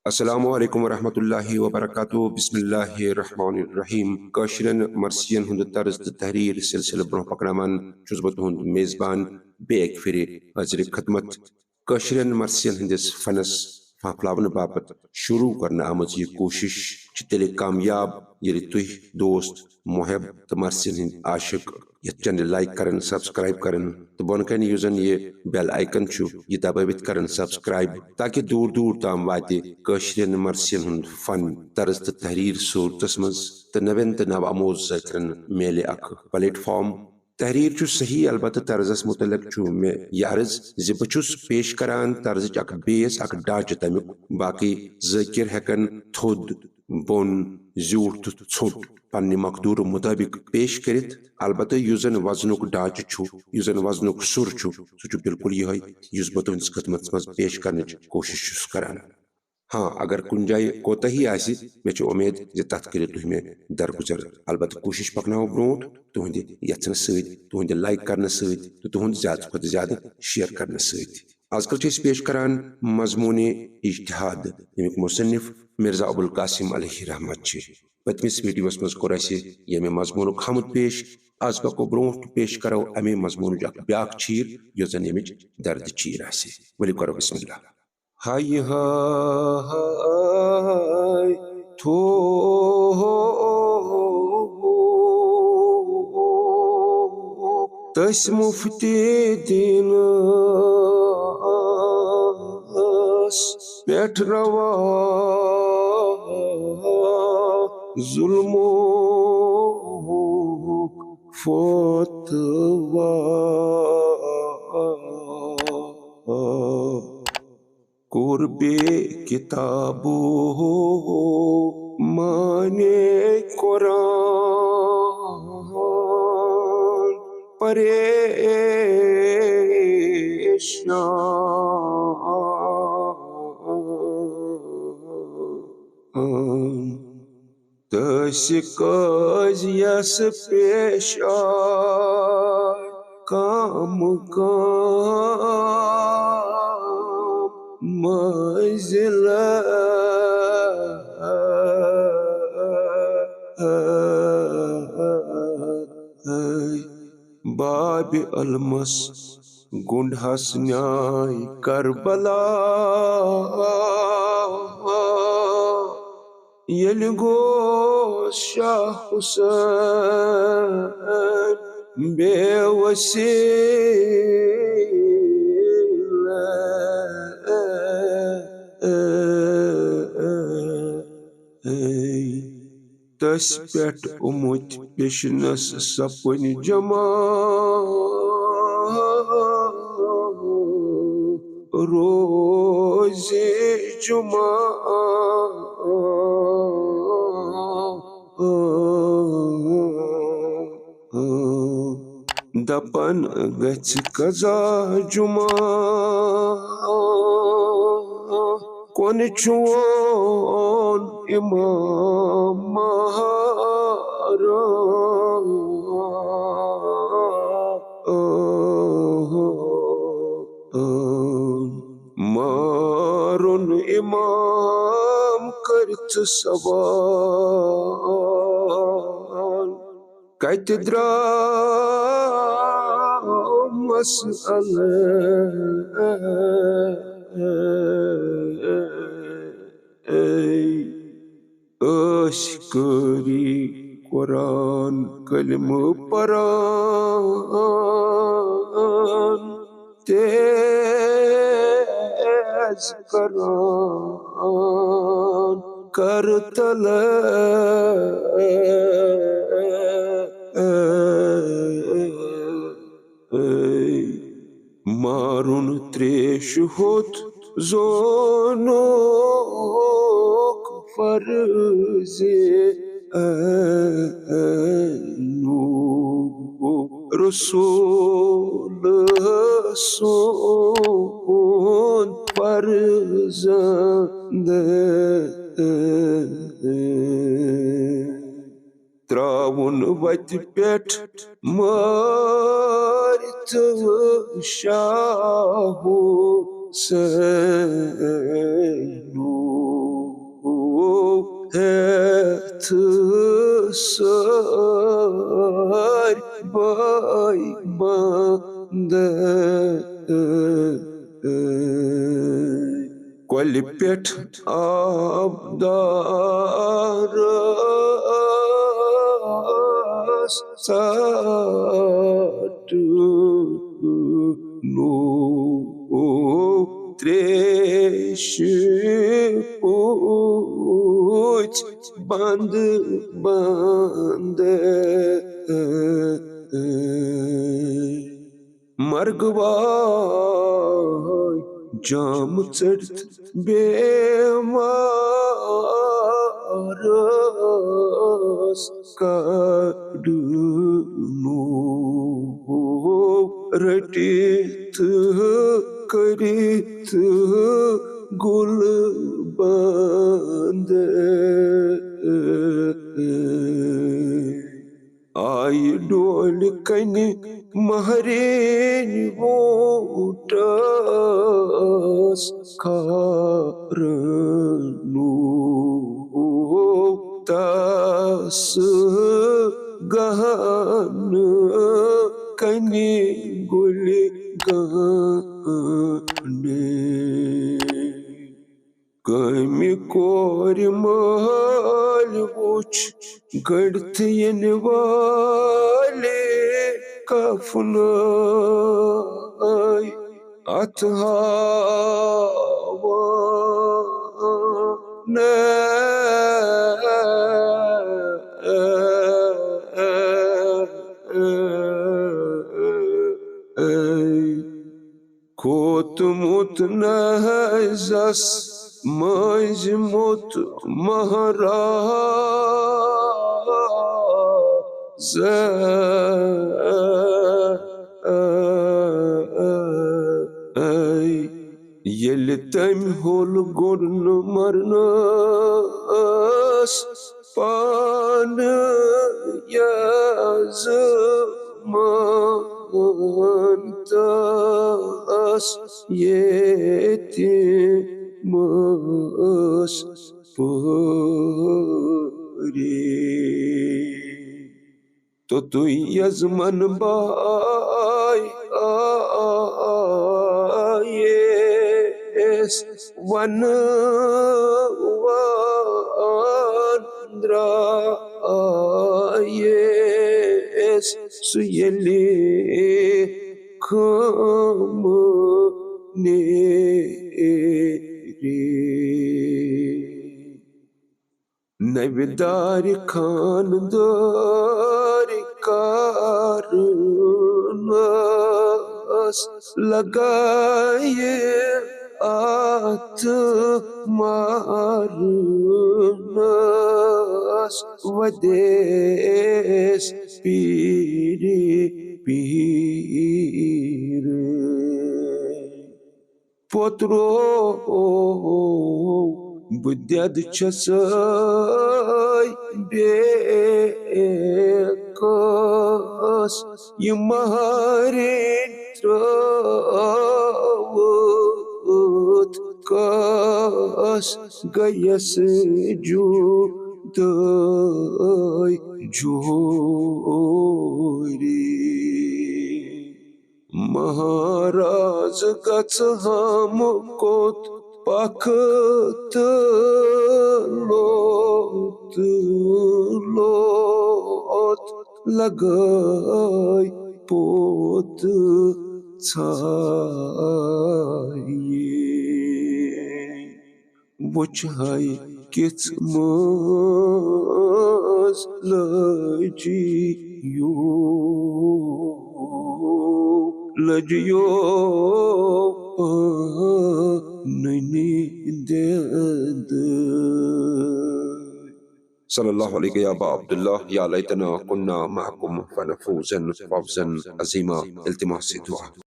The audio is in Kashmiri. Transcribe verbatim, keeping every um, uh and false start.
السلام علیکم ورحمۃ اللہ وبرکاتہ۔ بسم اللہ الرحمن الرحیم۔ کٲشرٮ۪ن مرثین ہُنٛد طرز تہٕ تحریر سلسلہٕ برونٛہہ پکناوان چھُس بہٕ تُہُنٛد میزبان بیٚیہِ اکہِ پھِرِ حٲضرِ خدمت۔ کٲشرٮ۪ن مرثین ہٕنٛدِس فنس پھاپھلاونہٕ باپتھ شروع کرنہٕ آمٕژ یہِ کوٗشش چھِ تیٚلہِ کامیاب، ییٚلہِ تُہۍ دوست، محب تہٕ مرثین ہٕنٛدۍ عاشق یتھ چینل لائک کرن، سبسکرائب کرن تہٕ بۄنہٕ کنہِ یُس زن یہِ بیل آئیکن چھُ، یہِ دبٲوِتھ کرن سبسکرائب، تاکہ دوٗر دوٗر تام واتہِ کٲشرٮ۪ن مرثین ہُنٛد فن طرز تہٕ تحریر صورتس منٛز تہٕ نوٮ۪ن تہٕ نو آموز ذاکرن میلہِ اکھ پلیٹ فارم۔ تحریر چھُ صحیح، البتہٕ طرزس متعلق چھُ مےٚ یہِ عرض زِ بہٕ چھُس پیش کران طرزٕچ اکھ بیس، اکھ ڈھانچہٕ تمیُک۔ باقی ذاکر ہٮ۪کن تھوٚد، بۄن، زیوٗٹھ تہٕ ژھوٚٹ پننہِ مقدورٕ مطٲبق پیش کٔرِتھ، البتہٕ یُس زن وزنُک ڈھانچہٕ چھُ، یُس زن وزنُک سُر چھُ، سُہ چھُ بالکل یِہوٚے یُس بہٕ تُہنٛدِس خدمتس منٛز پیش کرنٕچ کوٗشش چھُس کران۔ ہاں، اگر کُنہِ جایہِ کوتاہی آسہِ، مےٚ چھِ اُمید زِ تتھ کٔرِو تُہۍ مےٚ درگُزر۔ البتہٕ کوٗشش پکناوو برونٛٹھ تُہنٛدِ یژھنہٕ سۭتۍ، تُہنٛدِ لائک کرنہٕ سۭتۍ تہٕ تُہنٛد زیادٕ کھۄتہٕ زیادٕ شیئر کرنہٕ سۭتۍ۔ آز کل چھِ أسۍ پیش کران مضموٗنِ اجتہاد، ییٚمیُک مصنف مرزا ابوالقاسم علیہ رحمت چھِ۔ پٔتمِس ویڈیوس منٛز کوٚر اَسہِ ییٚمہِ مضموٗنُک ہمُت پیش۔ آز پکو برونٛٹھ، پیش کرو اَمے مضموٗنٕچ اکھ بیاکھ چیٖر، یۄس زن ییٚمِچ درد چیٖر آسہِ۔ ؤلِو کرو بسم اللہ۔ ہاے ہاے تھوو تٔسۍ مُفتِ دیٖنس پٮ۪ٹھ روا ظُلمُک فتوا۔ کوٚر بے کتابو معنی قرآن پریشان۔ تٔسۍ قٲضیَس پیش آے کم کم منزل۔ باب علمس گُنڈہس نیاے کربلا۔ ییٚلہِ گوس شاہ حسین بے وسیلہٕ، تٔسۍ پٮ۪ٹھ اُمٕتۍ پیشنس سپٕنۍ جمع۔ روزِ جمعہ دپان گژھِ قضا جمعہ۔ کۄنہٕ چون امام مہران۔ مارُن امام کٔرِتھ سوال۔ کتہِ درٛاو مسئلہٕ؟ ٲسۍ قٲری قرآن کلمہٕ پران، تیز کران کرتلہٕ۔ مارُن تریش ہوٚت زونُک فرض عینُک۔ رسول سُنٛد فرزند تراوُن وتہِ پٮ۪ٹھ مٲرِتھ شاہ حسینُک۔ ہٮ۪تھ سٲرۍ بٲے بنٛدے۔ کۄلہِ پٮ۪ٹھ آب دارس ژاٹنو تریشہِ پوٗژ بند بند۔ مرگ واے جام ژٔٹِتھ بیمارس کڑنو رٔٹِتھ کٔرِتھ گُل بند۔ آیہِ ڈولہِ کنہِ مہرِنۍ ووٹس کھارنو تس گہن کنہِ گُلہِ گانہِ۔ کامہِ کورِ مٲلۍ وُچھ گٔڑتھ یِنہٕ والہِ کفنہٕ اتھ ہاوان۔ کھوتمُت نہزس مٔنٛزۍ موٚت مہراز۔ ییٚلہِ تٔمۍ ہوٚل گوٚڑ نہٕ مرنس پانہٕ یزمان تس ییٚتہِ مس پٲرِتھ۔ توٚتُے یزمان بایہِ آیس ونہٕ وان درٛایس سُہ ییٚلہِ خٲمہٕ نیرِ۔ نوِ دارِ خاندارِ کارنس لگایہِ اتھ مارنس ودیس پیٖرِ پیٖرِ۔ پوترو بہٕ دٮ۪د چھسے بے کس، یہِ مہرِنۍ ترٲوٕتھ کس گٔیس جُدٲے جوٗرِ۔ مہراز گژھٕ ہم کوٚت پکھ تہٕ لوٚت لوٚت لگٲے پوٚت ژھایہِ۔ وُچھ ہے کِژھ مٲنٛز لٔجۍ یو، لٔجۍ یو پانہٕ نِنٛدٕ۔ صلی اللہ علیک یا ابا عبداللہ، یا لیتنا کنا معکم فنفوز فوزا عظیما۔ التماس دعا۔